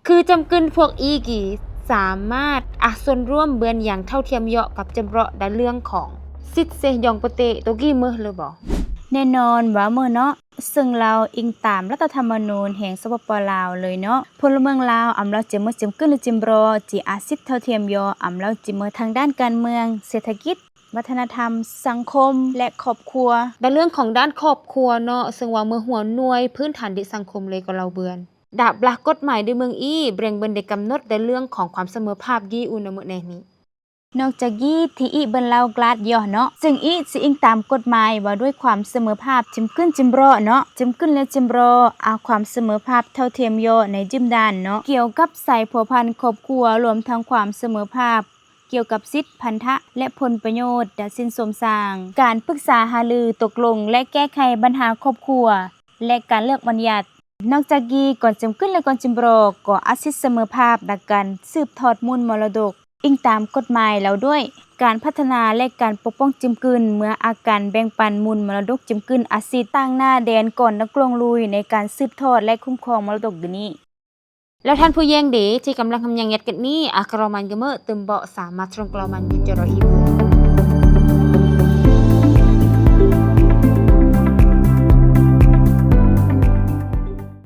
ຄືຈຳກຶນພວກອີກ ສາມາດອາຊົນຮ່ວມເບືອນຢ່າງເທົ່າທຽມເຍາະກັບຈຳເລາະດາເລື່ອງຂອງສິດເສຍອງປະເຕໂຕກີເມີເລີບໍ? ແນ່ນອນວ່າເມີເນາະ, ເຊິ່ງລາວອີງຕາມລັດຖະທຳມະນູນແຫ່ງ ສປປ ລາວ ເລີຍເນາະ, ພົນລະເມືອງລາວອຳລາວຈິເມີຈຳກຶນ ແລະ ຈິມເລາະ ຈິອາສິດເທົ່າທຽມເຍາະອຳລາວຈິເມີທາງດ້ານການເມືອງ, ເສດຖະກິດ, ວັດທະນະທຳ, ສັງຄົມ ແລະ ຄອບຄົວ. ດາເລື່ອງຂອງດ້ານຄອບຄົວເນາະ, ເຊິ່ງວ່າເມີຫົວໜ່ວຍພື້ນຖານເດະສັງຄົມເລີຍກໍລາວເບືອນ ດາບລາກົດໝາຍເດເມືອງອີ ແບງເບືອນໄດ້ກຳນົດໃນເລື່ອງຂອງຄວາມສະເໝີພາບກີ້ອູນະເມີແນນີ້. ນອກຈາກກີ້ທີ່ອີເບືອນລາວກລາດຢໍ້ເນາະ, ຊຶ່ງອີຊິອີງຕາມກົດໝາຍວ່າດ້ວຍຄວາມສະເໝີພາບຈຳກຶນຈິມເລາະເນາະ, ຈຳກຶນ ແລະ ຈິມເລາະ ອາຄວາມສະເໝີພາບເທົ່າທຽມເຍາະໃນຈິມດ້ານເນາະ, ກ່ຽວກັບສາຍພົວພັນຄອບຄົວ ລວມທັງຄວາມສະເໝີພາບ ກ່ຽວກັບສິດ ພັນທະ ແລະ ຜົນປະໂຫຍດ ດາສິນສົມສ້າງ, ການປຶກສາຫາລືຕົກລົງ ແລະ ແກ້ໄຂບັນຫາຄອບຄົວ ແລະ ການເລືອກບັນຍັດ. ນອກຈາກກີ້ ກ່ອນຈຳກຶນ ແລະ ກ່ອນຈິມເລາະ ກໍອາສິດສະເໝີພາບໃນການສືບທອດມູນມໍລະດົກ ອີງຕາມກົດໝາຍລາວດ້ວຍ ການພັດທະນາ ແລະ ການປົກປ້ອງຈຳກຶນ ເມື່ອອາການແບ່ງປັນມູນມໍລະດົກຈຳກຶນອາສິດ ຕາງໜ້າແດນກ່ອນນັກລ່ວງລຸຍໃນການສືບທອດ ແລະ ຄຸ້ມຄອງມໍລະດົກຢູ່ນີ້. ແລ້ວທ່ານຜູ້ແຍ່ງເດ ທີ່ກຳລັງຮຳຍັງຍັດກັນນີ້ ອາກະລໍມັນກະເມີ ຕຶມເບາະສາມາດຊົມກະລໍມັນຢູ່ຈະລໍອີເບີ.